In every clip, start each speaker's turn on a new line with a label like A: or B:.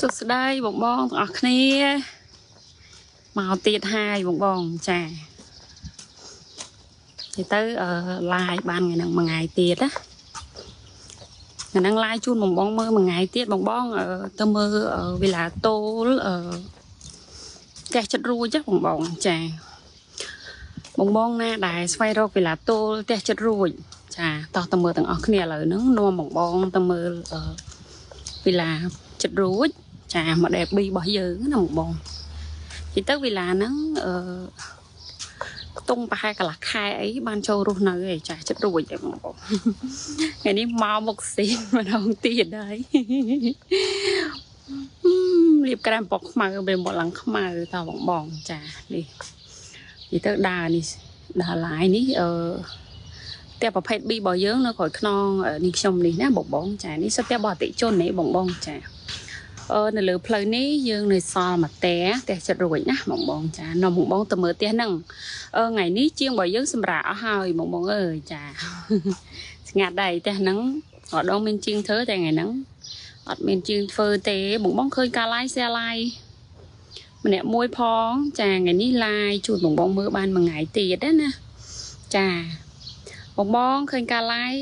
A: សួស្តីបងបងទាំងអស់គ្នាមកទៀតហើយបងបងចានិយាយទៅ live បានថ្ងៃហ្នឹងមួយថ្ងៃទៀតណាថ្ងៃហ្នឹង live ជូនបងបងមើលមួយថ្ងៃទៀតបងបងទៅមើលវេលាតូលផ្ទះចិត្តរួចបងបងចាបងបងណាដែលស្វែងរកវេលាតូលផ្ទះចិត្តរួចចាតោះទៅមើលទាំងអស់គ្នាឥឡូវហ្នឹងនាំបងបងទៅមើលវេលាចិត្តរួចចា model B របស់យើងណាបងបងនិយាយទៅវេលាហ្នឹងខ្ទង់ប្រហែលកន្លះខែអីបានចូលរស់នៅឯចាចិត្តរួចឯបងបងថ្ងៃនេះមកមុខស៊ីនម្ដងទៀតហើយលាបក្រែមពណ៌ខ្មៅពេលមកឡើងខ្មៅតបងបងចានេះនិយាយទៅដើរនេះដើរឡាយនេះផ្ទះប្រភេទ B របស់យើងនៅក្រោយខ្នងនេះខ្ញុំនេះណាបងបងចានេះសុទ្ធផ្ទះរបស់អតិជននេះបងបងចានៅលើផ្លូវនេះយើងនៅសល់មួយផ្ទះផ្ទះចិត្តរួចណាបងបងចានាំបងបងទៅមើលផ្ទះហ្នឹងថ្ងៃនេះជាងរបស់យើងសម្រាប់អស់ហើយបងបងអើយចាស្ងាត់ដែរផ្ទះហ្នឹងអត់ដងមានជាងធ្វើតែថ្ងៃហ្នឹងអត់មានជាងធ្វើទេបងបងឃើញការ live share live ម្នាក់មួយផងចាថ្ងៃនេះ live ជូនបងបងមើលបានមួយថ្ងៃទៀតណាចាបងបងឃើញការ live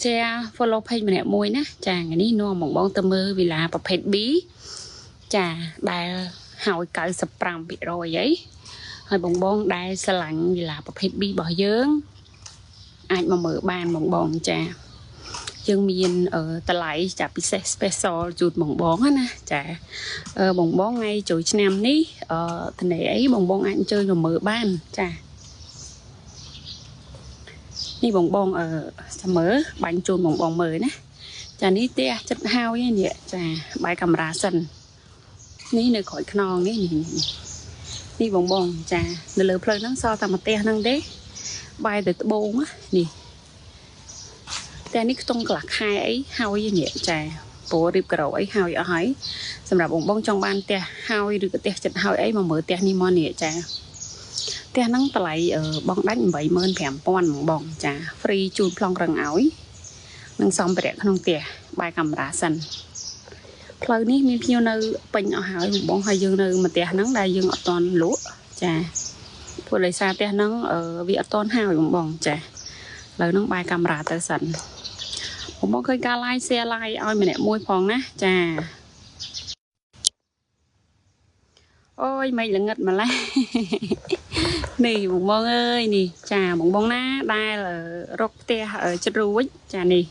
A: share follow page ម្នាក់មួយណាចាថ្ងៃនេះនាំបងបងទៅមើលវីឡាប្រភេទ B ចាដែលហើយ 95% អីហើយបងបងដែលស្រឡាញ់វីឡាប្រភេទ B របស់យើងអាចមកមើលបានបងបងចាយើងមានតម្លៃចាពិសេស special ជូនបងបងណាចាបងបងថ្ងៃចូលឆ្នាំនេះតនេអីបងបងអាចអញ្ជើញមកមើលបានចានេះបងបងចាំមើលបាញ់ជូនបងបងមើលណាចានេះផ្ទះចិត្តហើយនេះចាបាយកាមេរ៉ាសិននេះនៅក្រោយខ្នងនេះនេះបងបងចានៅលើផ្លូវហ្នឹងសល់តែមួយផ្ទះហ្នឹងទេបាយទៅត្បូងនេះផ្ទះនេះខ្ទង់កន្លះខែអីហើយនេះចាព្រោះរៀបក្រោអីហើយអស់ហើយសម្រាប់បងបងចង់បានផ្ទះហើយឬក៏ផ្ទះចិត្តហើយអីមកមើលផ្ទះនេះមកនេះចាផ្ទះហ្នឹងតម្លៃបងដាច់ 85,000 បងបងចា free ជូនប្លង់រឹងឲ្យនឹងសម្ភារៈក្នុងផ្ទះបាយកាមេរ៉ាសិនផ្លូវនេះមានភ្ញៀវនៅពេញអស់ហើយបងបងហើយយើងនៅមួយផ្ទះហ្នឹងដែលយើងអត់ទាន់លក់ចាព្រោះដោយសារផ្ទះហ្នឹងវាអត់ទាន់ហើយបងបងចាឥឡូវហ្នឹងបាយកាមេរ៉ាទៅសិនបងបងឃើញការ live share live ឲ្យម្នាក់មួយផងណាចាអូយមិនល្ងឹតម្លេះនេះបងបងអើយនេះចាបងបងណាដែលរកផ្ទះចិត្តរួចចានេះ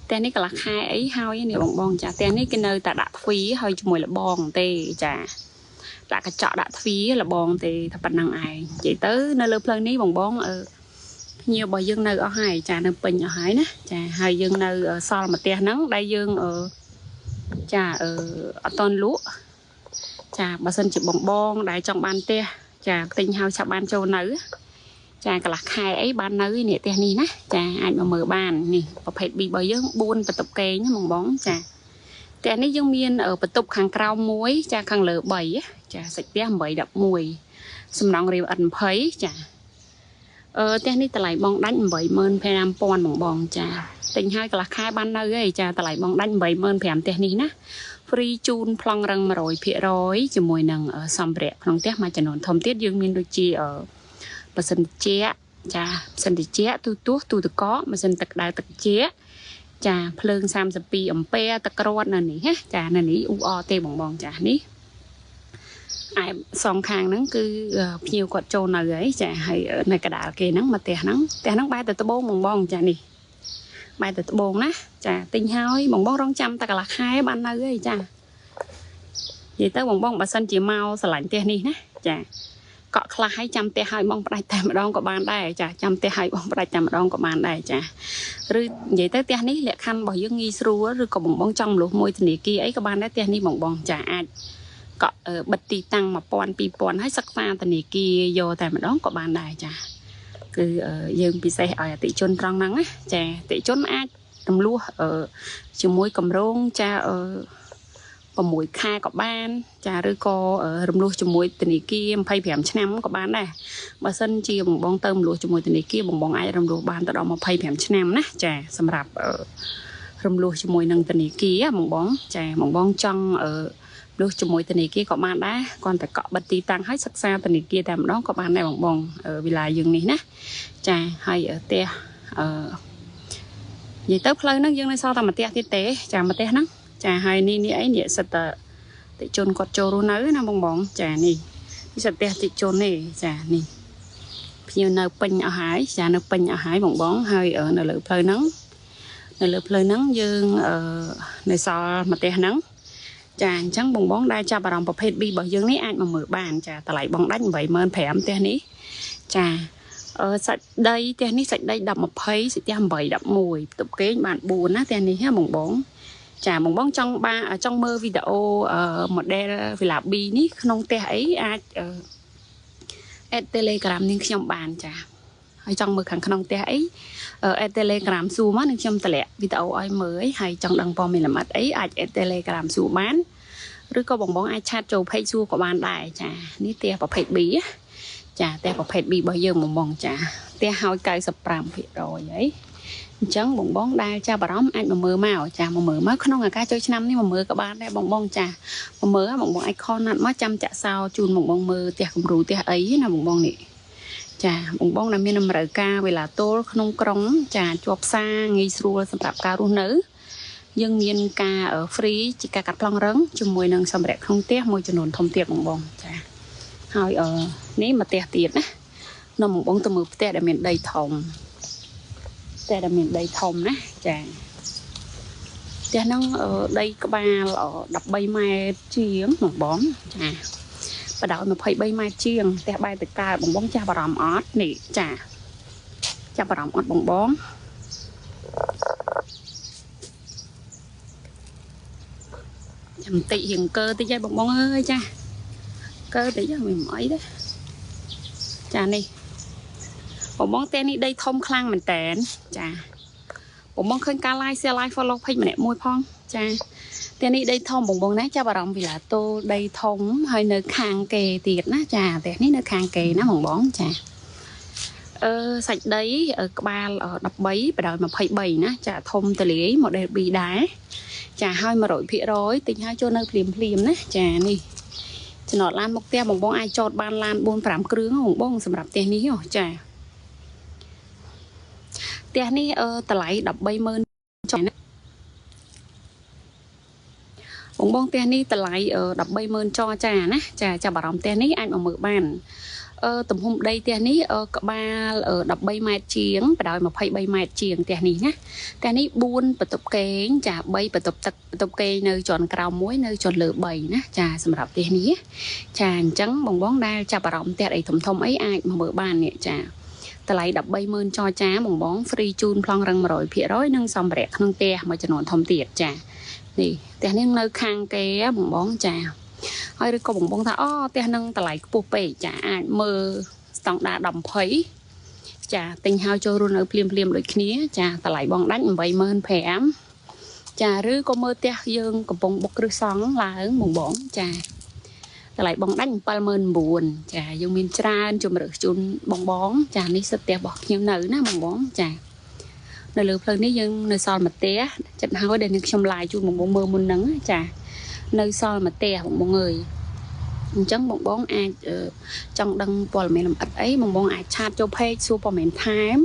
A: ផ្ទះនេះកន្លះខែអីហើយនេះបងបងចាផ្ទះនេះគេនៅតែដាក់ទ្វារហើយជាមួយលបងទេចាដាក់កញ្ចក់ដាក់ទ្វារលបងទេតែប៉ុណ្្នឹងឯងនិយាយទៅនៅលើផ្លូវនេះបងបងភ្ញៀវរបស់យើងនៅអស់ហើយចានៅពេញអស់ហើយណាចាហើយយើងនៅសល់មួយផ្ទះហ្នឹងដែលយើងចាអត់តន់លក់ចាបើសិនជាបងបងដែលចង់បានផ្ទះចាទិញហើយឆាប់បានចូលនៅចាកន្លះខែអីបាននៅនេះផ្ទះនេះណាចាអាចមកមើលបាននេះប្រភេទ B របស់យើង4បន្ទប់គេងណាបងបងចាផ្ទះនេះយើងមានបន្ទប់ខាងក្រោមមួយចាខាងលើ3ចាសាច់ផ្ទះ811សំណង់រាវ N20 ចាផ្ទះនេះតម្លៃបងដាច់ 85,000 បងបងចាទិញហើយកន្លះខែបាននៅឯចាតម្លៃបងដាច់ 85,000 ផ្ទះនេះណា free ជូនប្លង់រឹង 100% ជាមួយនឹងសម្ភារៈក្នុងផ្ទះមួយចំនួនធំទៀតយើងមានដូចជាម៉ាស៊ីនត្រជាក់ចាម៉ាស៊ីនត្រជាក់ទូទស្សន៍ទូទឹកកកម៉ាស៊ីនទឹកក្តៅទឹកត្រជាក់ចាភ្លើង32អំពែទឹកក្រាត់នៅនេះណាចានៅនេះអ៊ូអទេបងបងចានេះឯសងខាងហ្នឹងគឺភ្ញៀវគាត់ចូលនៅហើយចាហើយនៅកដាលគេហ្នឹងមកផ្ទះហ្នឹងផ្ទះហ្នឹងបែរទៅត្បូងបងបងចានេះបែរទៅត្បូងណាចាទិញហើយបងបងរងចាំតែកន្លះខែបាននៅហើយចានិយាយទៅបងបងបើសិនជាមកស្រឡាញ់ផ្ទះនេះណាចាកក់ខ្លះឲ្យចាំផ្ទះឲ្យបងផ្ដាច់តែម្ដងក៏បានដែរចាចាំផ្ទះឲ្យបងផ្ដាច់តែម្ដងក៏បានដែរចាឬនិយាយទៅផ្ទះនេះលក្ខខណ្ឌរបស់យើងងាយស្រួលឬក៏បងបងចង់មលុះមួយធនាគារអីក៏បានដែរផ្ទះនេះបងបងចាអាចកក់បិទទីតាំង1000 2000ហើយសិក្សាធនាគារយកតែម្ដងក៏បានដែរចាគឺយើងពិសេសឲ្យអតិជនត្រង់ហ្នឹងណាចាអតិជនអាចរំលោះជាមួយកម្រងចា6ខែក៏បានចាឬក៏រំលោះជាមួយធនាគារ25ឆ្នាំក៏បានដែរបើសិនជាបងបងទៅរំលោះជាមួយធនាគារបងបងអាចរំលោះបានទៅដល់25ឆ្នាំណាចាសម្រាប់ រំលោះជាមួយនឹងធនាគារបងបងចាបងបងចង់លុះជាមួយធនាគារក៏បានដែរគ្រាន់តែកក់បិទទីតាំងឲ្យសិក្សាធនាគារតែម្ដងក៏បានដែរបងបងវិឡាយើងនេះណាចាហើយផ្ទះអឺនិយាយទៅផ្លូវហ្នឹងយើងនៅសល់តែមួយផ្ទះទៀតទេចាមួយផ្ទះហ្នឹងចាហើយនេះនេះអីនេះសិតតែតិជនគាត់ចូលរស់នៅណាបងបងចានេះនេះសិតផ្ទះតិជនទេចានេះភ្ញៀវនៅពេញអស់ហើយចានៅពេញអស់ហើយបងបងហើយនៅលើផ្លូវហ្នឹងនៅលើផ្លូវហ្នឹងយើងនៅសល់មួយផ្ទះហ្នឹងចាអញ្ចឹងបងបងដែលចាប់អារម្មណ៍ប្រភេទ B របស់យើងនេះអាចមកមើលបានចាតម្លៃបងដាច់ 85,000 ផ្ទះនេះចាសាច់ដីផ្ទះនេះសាច់ដី10 20សាច់ផ្ទះ8 11បន្ទប់គេងបាន4ណាផ្ទះនេះហ៎បងបងចាបងបងចង់បានចង់មើលវីដេអូ model Villa B នេះក្នុងផ្ទះអីអាច add Telegram នាងខ្ញុំបានចាហើយចង់មើលខាងក្នុងផ្ទះអី add Telegram សួរមកនឹងខ្ញុំតម្លាក់វីដេអូឲ្យមើលហើយចង់ដឹងព័ត៌មានលម្អិតអីអាច add Telegram សួរបានឬក៏បងបងអាចឆាតចូល page សួរក៏បានដែរចានេះផ្ទះប្រភេទ B ចាផ្ទះប្រភេទ B របស់យើងបងបងចាផ្ទះហើយ 95% ហើយអញ្ចឹងបងបងដែលចាប់អារម្មណ៍អាចមកមើលមកចាមកមើលមកក្នុងឱកាសចូលឆ្នាំនេះមកមើលក៏បានដែរបងបងចាមកមើលបងបងអាចខលណាត់មកចាំចាក់សោជូនបងបងមើលផ្ទះគំរូផ្ទះអីណាបងបងនេះចាបងបងដែលមានតម្រូវការវេលាទល់ក្នុងក្រុងចាជាប់ផ្សារងាយស្រួលសម្រាប់ការរស់នៅយើងមានការ free ជាការកាត់ប្លង់រឹងជាមួយនឹងសម្ភារៈក្នុងផ្ទះមួយចំនួនធំទៀតបងបងចាហើយនេះមួយផ្ទះទៀតណានាំបងបងទៅមើលផ្ទះដែលមានដីធំផ្ទះដែលមានដីធំណាចាផ្ទះហ្នឹងដីក្បាល13ម៉ែត្រជាងបងបងចាបដោយ23ម៉ែត្រជាងផ្ទះបែរទៅកើតបងបងចាប់អារម្មណ៍អត់នេះចាចាប់អារម្មណ៍អត់បងបងចាំតិចរៀងកើតិចហើយបងបងអើយចាកើតិចហ្នឹងមិនអីទេចានេះបងបងផ្ទះនេះដីធំខ្លាំងមែនតើចាបងបងឃើញការ like share like follow page ម្នាក់មួយផងចាផ្ទះនេះដីធំបងបងណាចាប់អារម្មណ៍វិឡាទោលដីធំហើយនៅខាងគេទៀតណាចាផ្ទះនេះនៅខាងគេណាបងបងចាសាច់ដីក្បាល13បដោយ23ណាចាធំទលាយ model B ដែរចាហើយ100%ទិញហើយចូលនៅភ្លាមភ្លាមណាចានេះចំណតឡានមុខផ្ទះបងបងអាចចតបានឡាន4 5គ្រឿងបងបងសម្រាប់ផ្ទះនេះហ៎ចាផ្ទះនេះតម្លៃ 130,000 ចុះណាបងបងផ្ទះនេះតម្លៃ 130,000 ចរចាណាចាចាប់អារម្មណ៍ផ្ទះនេះអាចមកមើលបានទំហំដីផ្ទះនេះក្បាល13ម៉ែត្រជាងបដោយ23ម៉ែត្រជាងផ្ទះនេះណាផ្ទះនេះ4បន្ទប់គេងចា3បន្ទប់ទឹកបន្ទប់គេងនៅជាន់ក្រោមមួយនៅជាន់លើ3ណាចាសម្រាប់ផ្ទះនេះចាអញ្ចឹងបងបងដែលចាប់អារម្មណ៍ផ្ទះអីធំធំអីអាចមកមើលបាននេះចាតម្លៃ 130,000 ចរចាបងបង free ជូនប្លង់រឹង 100% និងសម្ភារៈក្នុងផ្ទះមួយចំនួនធំទៀតចានេះផ្ទះនេះនៅខាងគេបងបងចាហើយឬក៏បងបងថាអូផ្ទះនឹងតម្លៃខ្ពស់ពេកចាអាចមើលស្តង់ដារ10 20ចាទិញហើយចូលរស់នៅភ្លាមភ្លាមដូចគ្នាចាតម្លៃបងដាច់ 85,000 ចាឬក៏មើលផ្ទះយើងកំពុងបុកគ្រឹះសង់ឡើងបងបងចាតម្លៃបងដាច់ 79,000 ចាយើងមានច្រើនជំរើសជូនបងបងចានេះសិតផ្ទះរបស់ខ្ញុំនៅណាបងបងចានៅលើផ្លូវនេះយើងនៅសល់មួយផ្ទះចិត្តហើយដែលនឹងខ្ញុំឡាយជូនបងបងមើលមុនហ្នឹងចានៅសល់មួយផ្ទះបងបងអើយអញ្ចឹងបងបងអាចចង់ដឹងព័ត៌មានលម្អិតអីបងបងអាចឆាតចូល page សួរព័ត៌មានថែម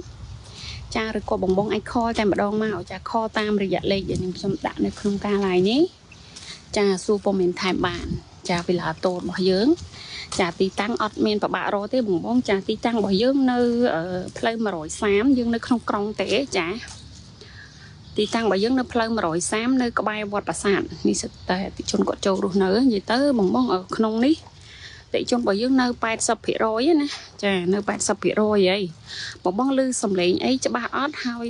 A: ចាឬក៏បងបងអាចខលតែម្ដងមកចាខលតាមរយៈលេខដែលនឹងខ្ញុំដាក់នៅក្នុងការ live នេះចាសួរព័ត៌មានថែមបានចាវិឡាតូតរបស់យើងចាទីតាំងអត់មានប្របាក់រទេបងបងចាទីតាំងរបស់យើងនៅផ្លូវ130យើងនៅក្នុងក្រុងទេចាទីតាំងរបស់យើងនៅផ្លូវ130នៅក្បែរវត្តប្រាសាទនេះសិតតែអតិជនគាត់ចូលរស់នៅនិយាយទៅបងបងក្នុងនេះអតិជនរបស់យើងនៅ 80% ណាចានៅ 80% ហីបងបងឮសំឡេងអីច្បាស់អត់ហើយ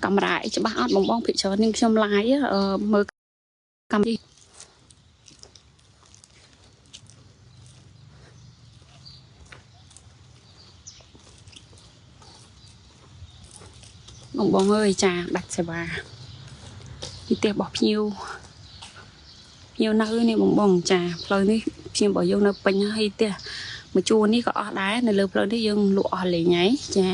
A: កាមេរ៉ាអីច្បាស់អត់បងបងភិកច្រើននឹងខ្ញុំ live មើលកម្មវិធីបងបងអើយចាដាច់សេវាទីផ្ទះរបស់ភ្ញៀវភ្ញៀវនៅនេះបងបងចាផ្លូវនេះភ្ញៀវរបស់យើងនៅពេញហើយផ្ទះមួយជួរនេះក៏អស់ដែរនៅលើផ្លូវនេះយើងលក់អស់លេងហើយចា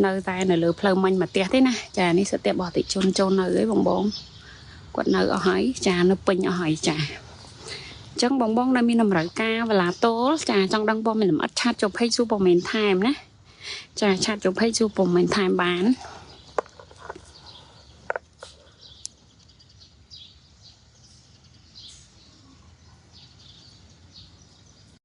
A: នៅតែនៅលើផ្លូវមិញមួយផ្ទះទេណាចានេះសិតតែបោះតិជនចូលនៅឯបងបងគាត់នៅអស់ហើយចានៅពេញអស់ហើយចាអញ្ចឹងបងបងនៅមានតម្រូវការវឡាតូលចាចង់ដឹងព័ត៌មានលម្អិតឆាតចូល page សួរព័ត៌មានថែមណាចាឆាតចូល page សួរព័ត៌មានថែមបាន។